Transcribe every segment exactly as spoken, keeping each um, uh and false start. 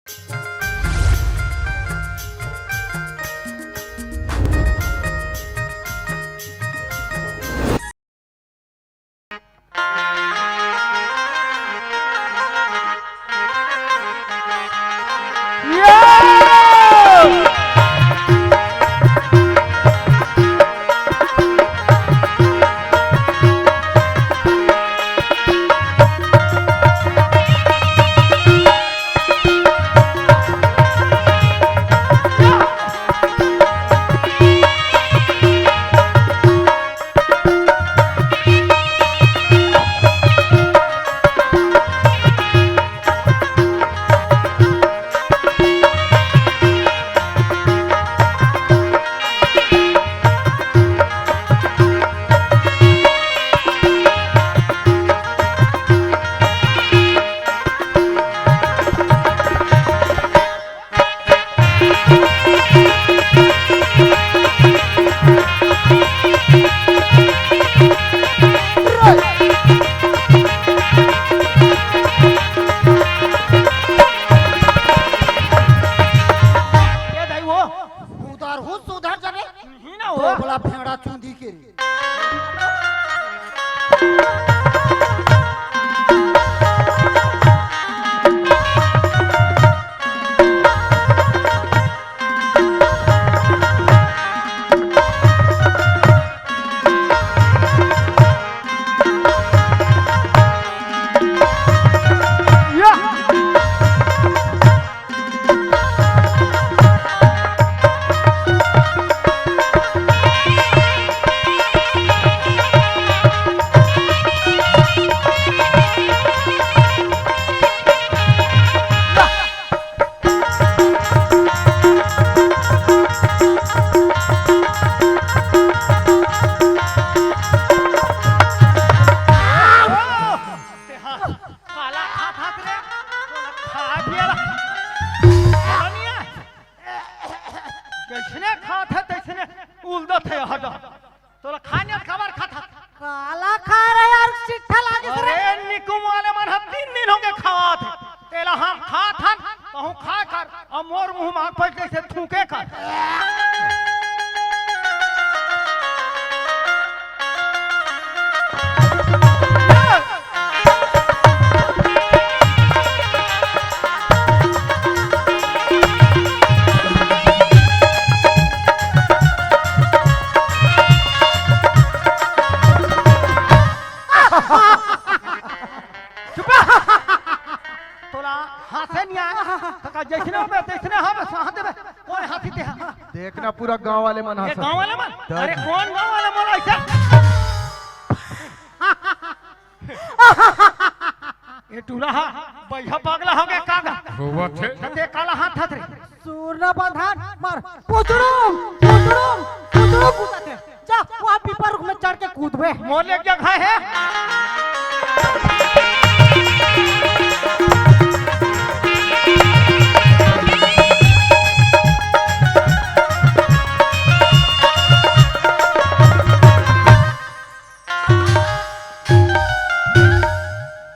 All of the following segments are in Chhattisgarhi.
ए दाई हो, सुधर हो, सुधर जरे। नहीं ना हो। दोगला भेड़ा चुंदी के रे। काला खात हस रे? तोला खाए पिए ला बोला नहीं है? जैसने खात है तैसने उलदत है हटा। तोला खाने खबर खात हस? काला खा रहे यार, चिट्ठा लागे रे। अरे निकुम वाले मन ह तीन दिन होगे खात हे। तेला हम खात हन, कहूँ खाए कर, अब मोर मुँह मांग पड़ कैसे थूके कर। चुप रह। तोला हंसे नहीं आए, तो का जैसने होबे, तैसने होबे, साथ देबे। कौन हंसी ते हा? देखना, पूरा गांव वाले मन ये हंसत गांव वाले मन? दादी। अरे, कौन गांव वाले मन ऐसे? ये टूरा हा, बैहा पगला हो गया का गा? होवत हे। ते काला हाथ हथ रे। सूर न बंधान, मार, पुचड़ुम, पुचड़ुम, पुचड़ुम कूदत हे। जा, वहाँ पीपर रुख में चढ़ के कूदबे। मोर ले जगह है।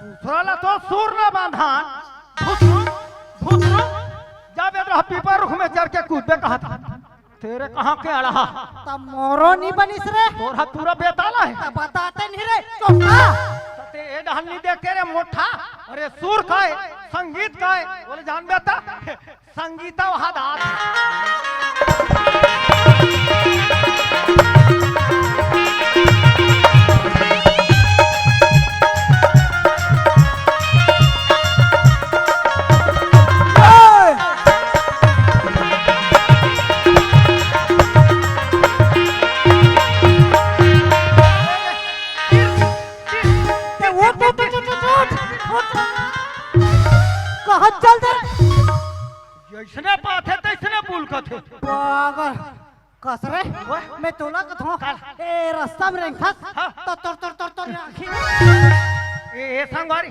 दूसरा ला तो सूर न बांधान, भुतरू, भुतरू, जा बेटा पीपर रुख में चढ़ के कूदबे कहा था। तेरे कहाँ के अड़हा? तब मोरो नहीं बनिस रे। तोर हा पूरा बेताला है। तब बताते नहीं रे, चुप रह। ते ए डहल नहीं देख के रे मोठा। अरे सूर का है, संगीत का है, बोले जान बेटा। संगीता वहादात। ए, उठ, उठ, उठ। कहाँ चल दे? जैसने पाथे तैसने बुलकत हे। पागल। कस रे? ओए। मैं तोला कथों। काला। ए, रस्ता में रेंगथस। हाँ। तो तोर, तोर, तोर, तोर आँखी। ए, ए संगवारी,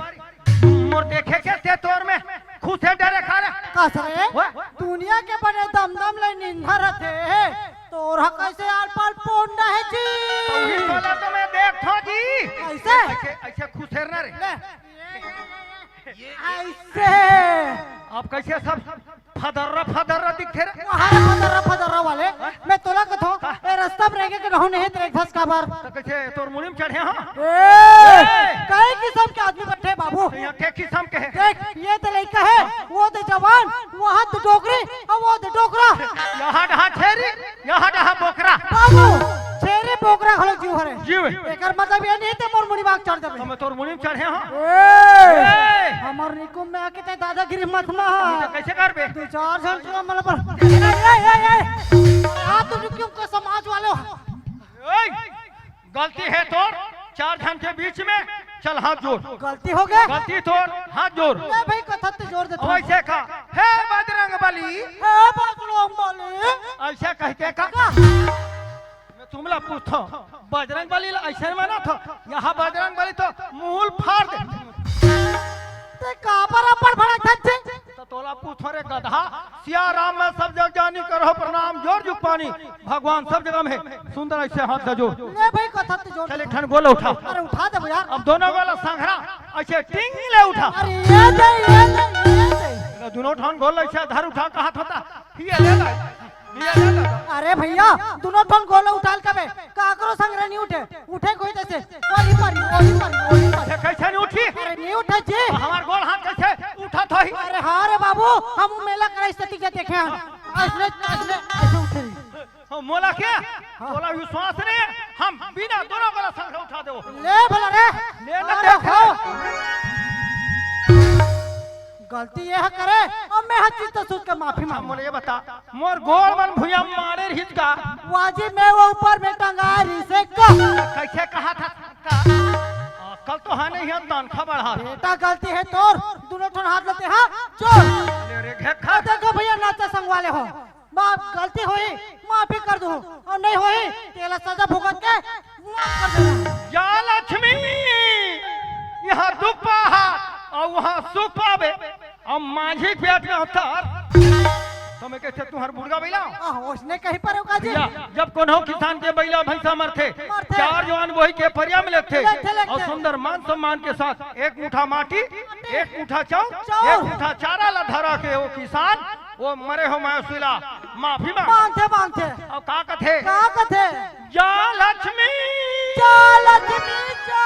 मोर देखे के ते तोर में खुसे डरे का रे? कस रे? ओए। दुनिया के बने दमदम ले निंदा रथे। तोर हा कैसे आल पाल पोंडा है जी? तोही तोला तो मैं देखथों जी। कैसे? ऐसे, ऐसे खुसेरना रे। ले। ऐसे। अब कइसे सब फदर्रा फदर्रा दिखथे रे? कहाँ रे फदर्रा फदर्रा वाले? हाँ? मैं तोला कथों, ए रस्ता में रेंगे के रहूं नहीं तेरे घस का बार। त कइसे तोर मुड़ी में चढ़े हंव? ए, ए! कई किसम के आदमी बइठे बाबू। त इहाँ के किसम के हे? देख, ये दे लइका हे, वो दे जवान, वहाँ दे डोकरी, अउ वो दे डोकरा। इहाँ डहा छेरी, इहाँ डहा बोकरा। बाबू, छेरी बोकरा घलो जीव हरे। जीव हे। एकर मतलब ये नहीं ते मोर मुड़ी में चढ़ जाबे। त मैं तोर मुड़ी में चढ़े हंव। ए, ए! हमर निकुम में आके ते दादागिरी मत मार। त कइसे करबे? दू चार झन टोला मन बर। ए, ए, ए, ए! आप तो क्यों के समाज वाले हो? ए! गलती हे तोर, चार झन के बीच में, चल हाथ जोड़। गलती हो गे। गलती तोर, हाथ जोड़। ए भाई, कथा ते जोड़ दे तू। अइसे का, हे बजरंग बली। हे बजरंग बली। अइसे कहिके का? का? मैं तुमला पूछथों, बजरंग बली ला अइसे मानथो, इहाँ बजरंग बली तो मूल फाड़ दे। ते काबर अब्बड़ भड़कथस? त तोला पूछों रे गधा, सिया राम मैं सब जग जानी, करहूं प्रणाम जोर जुग पानी, भगवान सब जगह में हे, सुंदर अइसे हाथ ला जोड़। ले भाई, कथा ते जोड़ चल, दे। एक ठन गोड़ उठा। अरे उठा दे यार। अब दोनों गोड़ ला संघरा अइसे टिंग ले उठा। अरे ये दे, ये दे, ये दे। ये दूनों ठन गोड़ ला अइसे धर उठा, कहाथों त, ये ले ले, ये ले ले। अरे भइया, दूनों ठन गोड़ ला उठा ले कबे, काकरो संघरा नहीं उठे। उठे कोई तइसे, ओही पारी, ओही पारी, ओही पारी। ये कइसे नहीं उठही? अरे नहीं उठे जी। त हमर गोड़ हाथ कइसे उठत होही? अरे हाँ रे बाबू, हम मेला कराइस तेती के देखे हन। अइसने, अइसने, अइसे उठे। हाँ, मोला के? हाँ। तोला विश्वास नहीं हे? हम बिना दूनों गोड़ ला संघरा उठा देबो। ले भला रे। ले ना अरे देख। हो। गलती ये हे करे, अब मैं हर चीज तो सोच के माफी अच्छा, मांगू। मोला ये बता, मोर गोड़ मन भुइयां माड़े रहिस का? वाजी में वो ऊपर में टंगा रहिसे का? कइसे कहाथस का? अक्कल तो हे नहीं हे, तनखा बढ़ा। बेटा गलती हे तोर, दूनों ठन हाथ ला ते, हाँ, जोड़। ले रे घेखा। देखो भइया, नाचा संगवाले हो, माफ गलती होही, माफी कर दूं, अउ नहीं होही, तेला सजा भुगत के माफ कर देना। या लक्ष्मी, इहाँ दुख पाहा, अउ उहाँ सुख पाबे। अब माझी पेट में उतर। त मैं कहिथों तुँहर बुड़गा बइला। आह, ओइसने कहि परेव का जी। भइया, जब कोनो किसान के बइला भइँसा मरथे, मरथे। चार जुवान बोही के परिया में लेथे, लेथे, लेथे। अउ सुंदर मान सम्मान के साथ एक मुठा माटी, एक मुठा चाउर, चाउर। एक मुठा चारा ला धरा के वो किसान, वो मरे हो मायूसी ला माफी माँग। माँगथे, माँगथे। अउ का कथे? का कथे? जा लक्ष्मी। जा लक्ष्मी, जा।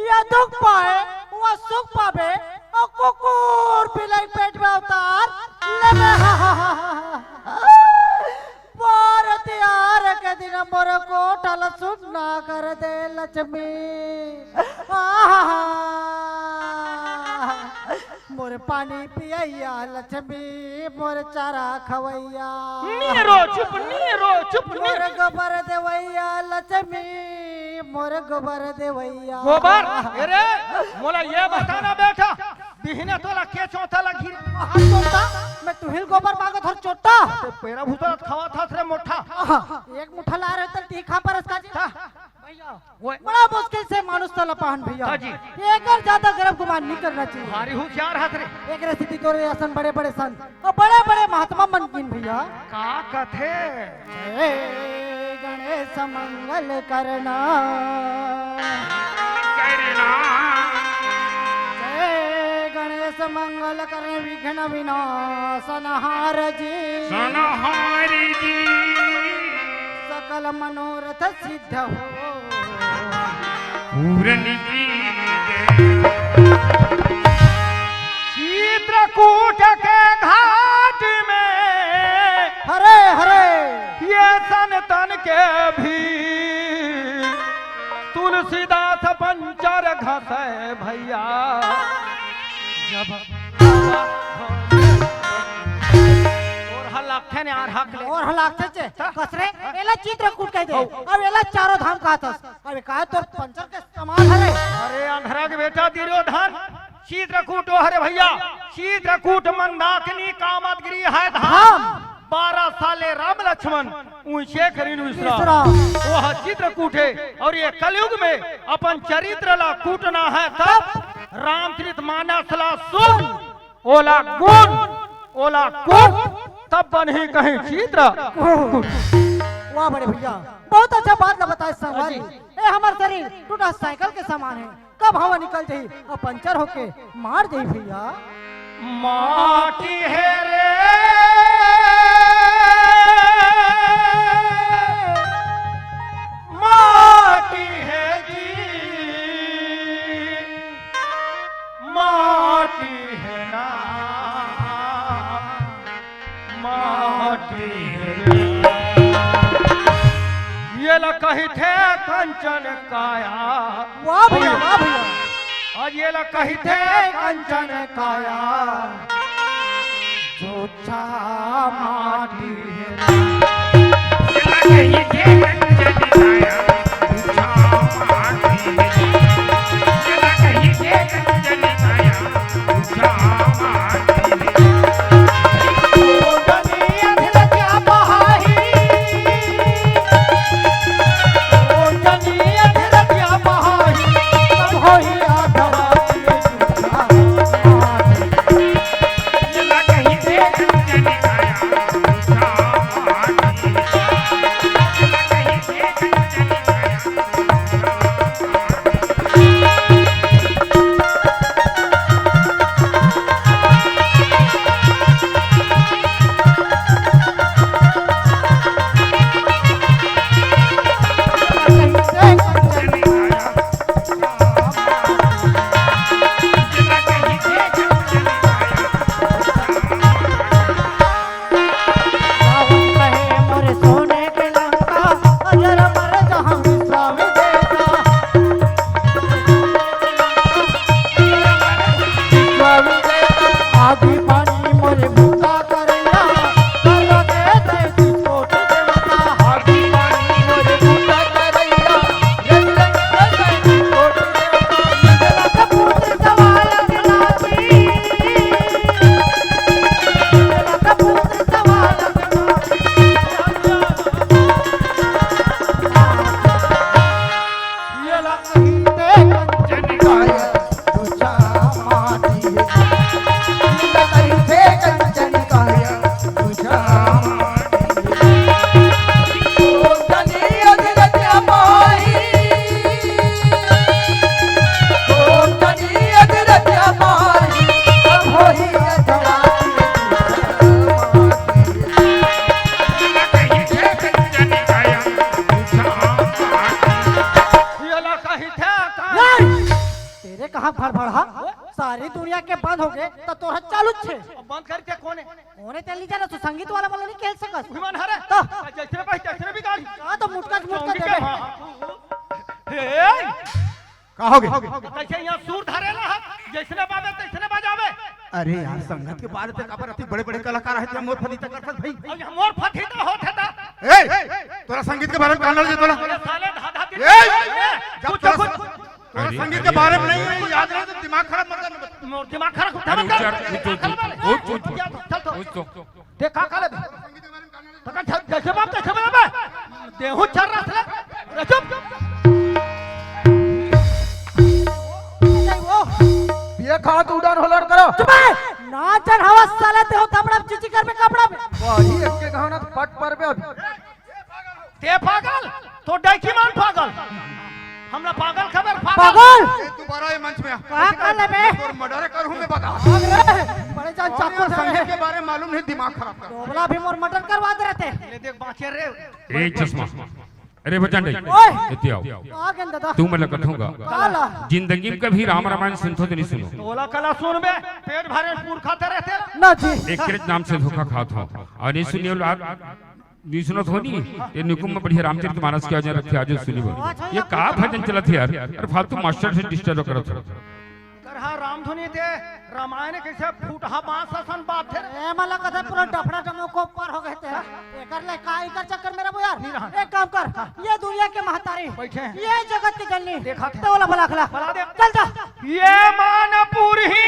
ये दुख पाए, वो सुख पाबे, अउ कुकुर बिलाई पेट में अवतार लेबे। परतिहार के दिन मोर कोठा ल सुन्ना कर दे लक्ष्मी। आहा। मोर पानी पियैया लक्ष्मी, मोर चारा खवैया। नी रो, चुप, नी रो, चुप, नी मोर रो। गोबर देवैया लक्ष्मी, मोर गोबर देवैया। गोबर? अरे, मोला ये बता ना बेटा, बिहने तोला के चोता लगही? हाँ, चोता? मैं तुँही ल गोबर माँगत हों चोता। ते पेरा भूसा खवाथस रे मोठा। आहा, एक मुठा लाय रहे त तीखा परस का जी। हाँ। भइया, ओए। बड़ा मुश्किल से मानुस तन ल पाहन भइया। हाँ जी। एकर ज्यादा गरब गुमान नहीं करना चाहिए। भारी हुसियार हस रे। एकरे सेती तोरे असन बड़े-बड़े संत अउ बड़े-बड़े महात्मा मन गिन भइया। का कथे? जय गणेश मंगल करना। करना। जय गणेश मंगल करना विघ्न विनाशनहार जी। सनहारी जी। सकल मनोरथ सिद्ध हो। पूरन की जय। चित्रकूट के घाट में हरे हरे। ये सन तन के भी तुलसीदास पंचर घसे भइया। जब ओरहा लागथे ने यार हक ले। ओरहा लागथे चे, कस रे, एला चित्रकूट कहि दे। हौ। अब एला चारों धाम कहत हस। अबे का तोर पंचर के समान हरे? अरे अंधरा के बेटा दुर्योधन, चित्रकूट ओ हरे भइया, चित्रकूट मंदाकिनी कामदगिरी हे धाम। धाम। बारह साले राम लक्ष्मण उइसे करिन विश्राम। विश्राम। ओह चित्रकूट हे अउ ये कलयुग में अपन चरित्र ला कूटना हे तब रामचरित मानस ला सुन। ओला गुन, ओला कुट, तब बनही कहीं चित्र। वाह बड़े भइया, बहुत अच्छा बात ला बताए संगवारी। हाँ जी। ए हमर शरीर टूटा साइकिल के समान हे, कब हवा निकल जाही अउ पंचर होके मार जाही भइया। माटी हे रे, माटी हे जी, माटी हे ना, माटी हे ना। येला कहिथे कंचन काया। वाह भइया, वाह भइया। अउ येला कहिथे कंचन काया, झूठा माटी हे। तेरे कहाँ भड़भड़ा? सारी दुनिया के बंद हो गए, त तोर चालू छे। अब बंद करके कोने? कोने तेल लीजा ना, तू संगीत वाला वाला नहीं खेल सकस। उही मन हरे। तो? जैसे भाई, तैसे बिगाड़ी। हाँ, तो मुटका, मुटका चौंकी दे के, दे। हाँ, हाँ। हे! का हो गया? कैसे यहाँ सुर धरे ला है? जैसने बाजे, तैसने बजावे। अरे यार, संगत के बारे ते काबर अति बड़े-बड़े कलाकार है, ते मोर फदीता करथस भाई। अब ये मोर फदीता होत है ता। ए, तोला संगीत के बारे में का knowledge है तोला? साले धाधा के ए, ए, जब कुछ, तोला कुछ। तोला अरे, संगीत के अरे, बारे में अरे, नहीं है, याद रहे तो दिमाग खराब मत कर। मोर दिमाग खराब, अरे, उठा उच्चार, मत कर। उच्च, उच्च, उच्च, उच्च, उच्च, चल तो। उच्च। देख, का, का लेबे? तकर झ-, जैसे बाप, तैसे बजाबे। देहू छर रहा है। रे चुप। नहीं वो। ये कहाँ तू उड़ान होलर करो? चुप है। ना चढ़ावा साला, देहू थपड़ा, चिची करबे कपड़ा में। वही एक के गहना तो पट पर बे अभी। ते पागल, तो डैकी मान पागल। हमला पागल खबर पागल। पागल। ये दोबारा ये मंच में आ। का कर लेबे? तोर murder करूँ मैं बता। भाग रे, बड़े जान अरे चाकू यार, से संगीत है। के बारे में मालूम नहीं, दिमाग खराब कर। दोगला भी मोर murder करवा दे रहते। ये देख बाँचे रे। ए चश्मा, अरे बचन रे, ओए। इत्ते आओ। आ गए दादा। तू मैं लगत होगा। काला। जिंदगी में कभी राम रामायण सुनथो तो नहीं सुनो। तोला कला सुन बे, पेट भरे पूर खाते रहते। ना जी। एक नाम से धोखा खात हो। अउ नहीं सुनियो लात, नहीं सुनत हो नी, ये निकुम में बढ़िया रामचरित मानस के आज रखे, आज सुनी बोल। ये का भजन चलत हे यार? अरे फालतू मास्टर से disturb करत हो। करहा रामधुनी ते रामायण कैसे फूटहा बांस असन बात हे रे। ए मला कथे पूरा डफड़ा डमो को ऊपर हो गए थे। एकर ले का एकर चक्कर में रबो यार। नहीं रहा। एक काम कर, ये दुनिया के महतारी, बैठे हैं। ये जगत के जननी, देखा थे। तो ओला बला खला। बला दे। चल जा। ये मानपुर ही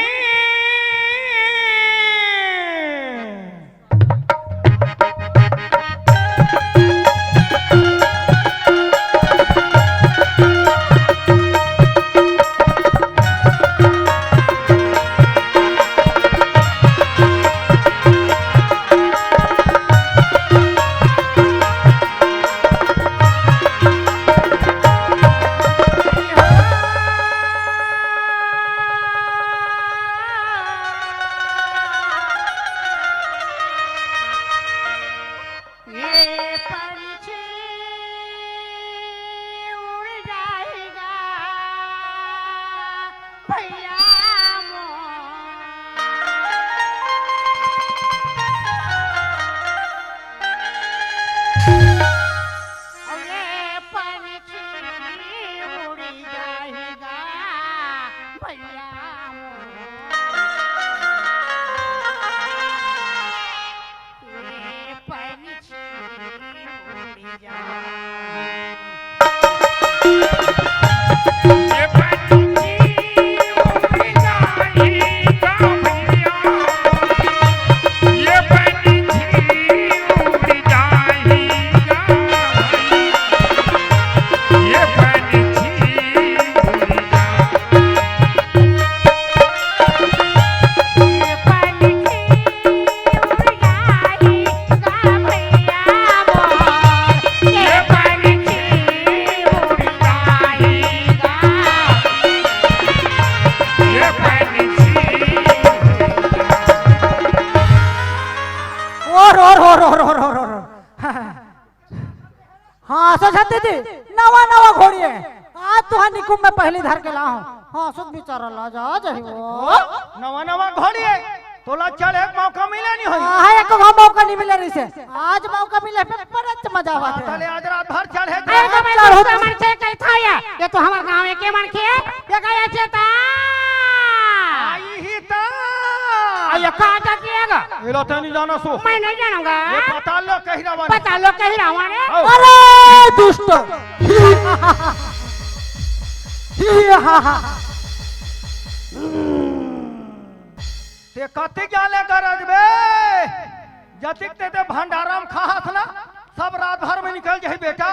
दीदी, नवा नवा घोड़ी हे। आज तुहार निकुम में पहली धर के ला हूँ। हाँ, सुध बिचारा ला जा, जाही वो। नवा नवा घोड़ी हे, तोला चढ़े के मौका मिले नहीं होई। हाँ, एको घाव मौका नहीं मिले रहिसे। आज मौका मिले पे परच मजा आवत हे। तले आज रात भर चढ़े के अरे तो मैं चढ़ो दूसरा तो। मनखे कही था ये। ये तो हमार गाँव के मनखे हे। ये कहे चेता। आई ही ता। आ, ये कहाँ जाती है गा? ये लो, तैं नहीं जाना सो। मैं नहीं जानूंगा। ये पताल लोक के ही रावण। पताल लोक के ही रावण हे। आओ। अरे दुष्ट। तैं कति ज्ञान ले गरज बे? जतिक ते, ते भंडारा म खाहस ना, सब रात भर में निकल जाही बेटा।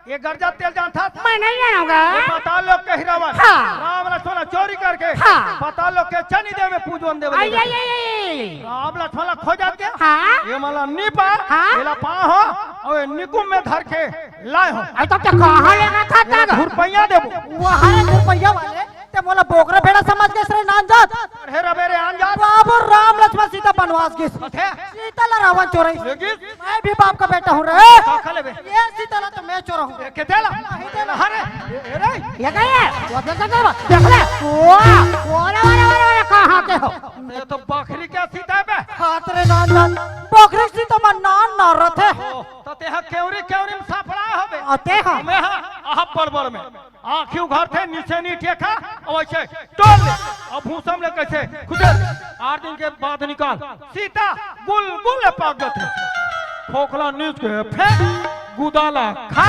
ये गरजा तेल जानथस? मैं नहीं जानूंगा। ये पताल लोक के ही रावण। हाँ। राम लक्ष्मण चोरी करके हाँ। पताल लोक के चनी देव में पूजवन देवे आई, ले आई, आई, आई। राम लक्ष्मण ला खोजत के हाँ। ये मला नी पा, हाँ। ये ला पा हो, अउ ये निकुम में धर के लाए हो। अरे तो क्या कहाँ लेना था ये तब? धुरपैया देबो। वो हरे धुरपैया वाले, ते मोला बोकरा भेड़ा समझ के सरे नान जात। अरे रबे रे आन जात। बाबू राम लक्ष्मण सीता बनवास गिस। अथे? सीता ला रावण चोरइस। लेकिन मैं भी बाप का बेटा हूँ रे। का खा लेबे? ये सीता ला तो मैं चोरा हूँ। ए, के देला? नहीं देला। अरे, ए, ए रे। ये क्या है? वो देख, देख, देख, देख ले। वाह, वाह, वाह, वाह, वाह, कहाँ के हो? ये तो बकरी के सीता हे बे। हाथ रे नान नान। बकरी सीता मन नान ना रथे। ओ, तो तेहा केवरी, केवरी में सापड़ा हबे। अते हा। मैं हा, आहा बड़बड़ में। आँखी उघारथे, नीचे नी टेका, अउ ऐसे टोल ले, अउ भूसा म ले कैसे खुदेर ले। आठ दिन के बाद निकाल, सीता गुलगुल ले पाक जाथे। फोकला नीच के फेंक, गुदा ला खा,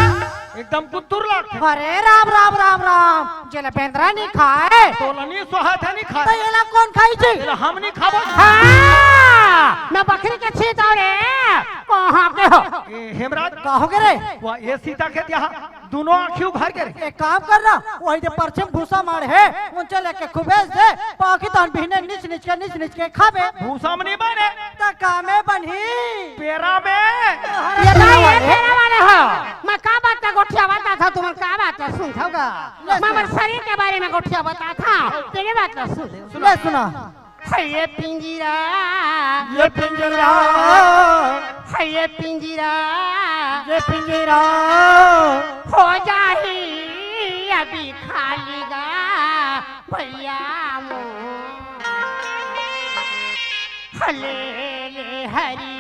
एकदम गुद्दुर लागथे। अरे राम, राम, राम, राम, जेला बेंदरा नी खाए। तोला नी सोहाथे, नी खाए। तो एला कोन खाई जी? एला हम नी खाबो। हाँ, मैं बकरी के छीत हूँ रे। कहाँ के हो? ए, हेमराज। का हो गे रे? वो ए सीता के तिहा दुनों आँखी उघार के रे। एक काम कर ना, वही दे परछम भूसा माढ़े हे, उनचे लेके खुबेस दे, पाखी तहन बिहने निच निच के, निच निच के खाबे। भूसा म नी बने। त का में बनही? पेरा में। ये का ये पेरा वाले हो? मैं का बात का गोठियावत था, तुमन का बात का सुनथव गा? मैं हमर शरीर के बारे में गोठियावत था, तेरे बात का सुन। ले सुना। है ये पिंजरा, ये पिंजरा, है ये पिंजरा, ये पिंजरा हो जाही अभी खाली गा भैया मोर। हले ले हरी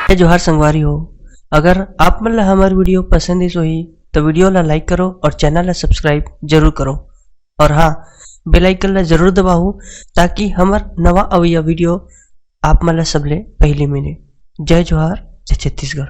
जय जोहार संगवारी हो, अगर आप मन ला हमर video पसंद आइस होही, तो video ला like करो और channel ला subscribe जरूर करो। और हाँ, bell icon ला जरूर दबाहू, ताकि हमर नवा अवइया video आप मन ला सबले पहली मिले। जय जोहार, जय छत्तीसगढ़।